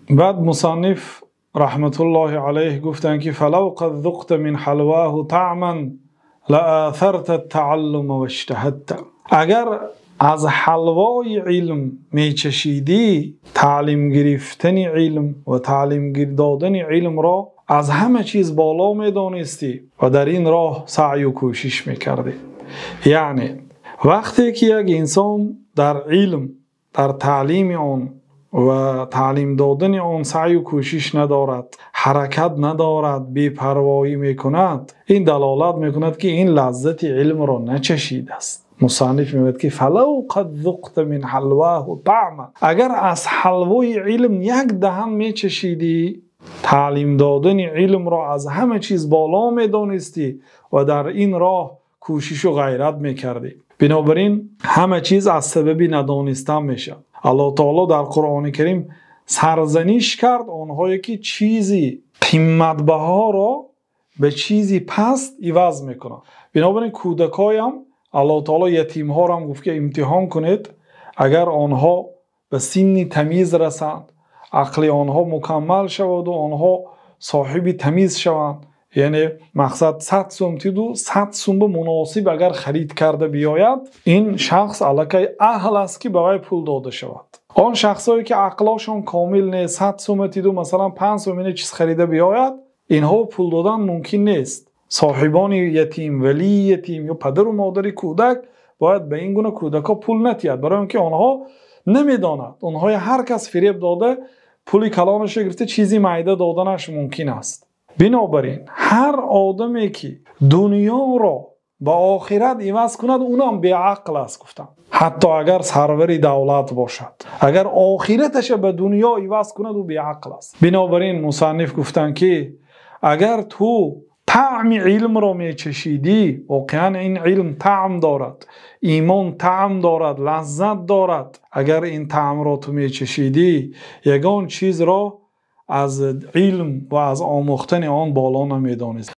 Баъд мусанниф раҳматуллоҳи алайҳи гуфтанд, ки فلو قد ذقت من حلواه طعما لآثرت التعلم واجتهدت. Агар аз ҳалвои илм мечашидӣ, таълим гирифтани илм ва таълим додани илмро аз ҳама чиз боло медонистӣ ва дар ин роҳ саъю кӯшиш мекардӣ. Яъне вақте ки як инсон дар илм, дар таълими он ва таълим додани он саъю кӯшиш надорад, ҳаракат надорад, бепарвоӣ мекунад, ин далолат мекунад, ки ин лаззати илмро начашидааст. Мусанниф мегӯяд, ки فلو قد ذقت من حلواه طعما. Агар аз ҳалвои илм як даҳан мечашидӣ, таълим додани илмро аз ҳама чиз боло медонистӣ ва дар ин роҳ кӯшишу ғайрат мекардӣ. Бинобар ин ҳама чиз аз сабаби надонистан мешавад. Аллоҳ таъоло дар Қуръони Карим сарзаниш кард онҳое ки чизи қиматбаҳоро ба чизи паст иваз мекунанд. Бинобар ин кӯдакоям Аллоҳ таъоло ятимҳоро ҳам гуфт, ки имтиҳон кунед, агар онҳо ба синни тамиз расанд, ақли онҳо мукаммал шавад ва онҳо соҳиби тамиз шаванд, яъне мақсад 100 сум тиду 100 сум ба муносиб агар харид карда биёяд, ин шахс аллакай аҳл аст, ки ба вай пул дода шавад. Он шахсое ки ақлошон комил нест, 100 сума тиду масалан 5 сум ине чиз харида биёяд, инҳо пул додан мумкин нест. Соҳибони ятим, валии ятим ё падару модари кӯдак бояд ба ин гуна кӯдакҳо пул натиҳад, барои он ки онҳо намедонанд. Онҳои ҳар кас фиреб дода, пули калонашро гирифта, чизи майда доданаш мумкин аст. Бинобар ин ҳар одаме ки дунёро ба охират иваз кунад, унам беақл аст, гуфтам. Ҳатто агар сарвари давлат бошад, агар охираташро ба дунё иваз кунад, ӯ беақл аст. Бинобар ин мусанниф гуфтанд, ки агар ту таъми илмро мечашидӣ, воқеан ин илм таъм дорад, имон таъм дорад, лаззат дорад. Агар ин таъмро ту мечашидӣ, ягон чизро аз илм ва аз омӯхтани он боло намедонистӣ.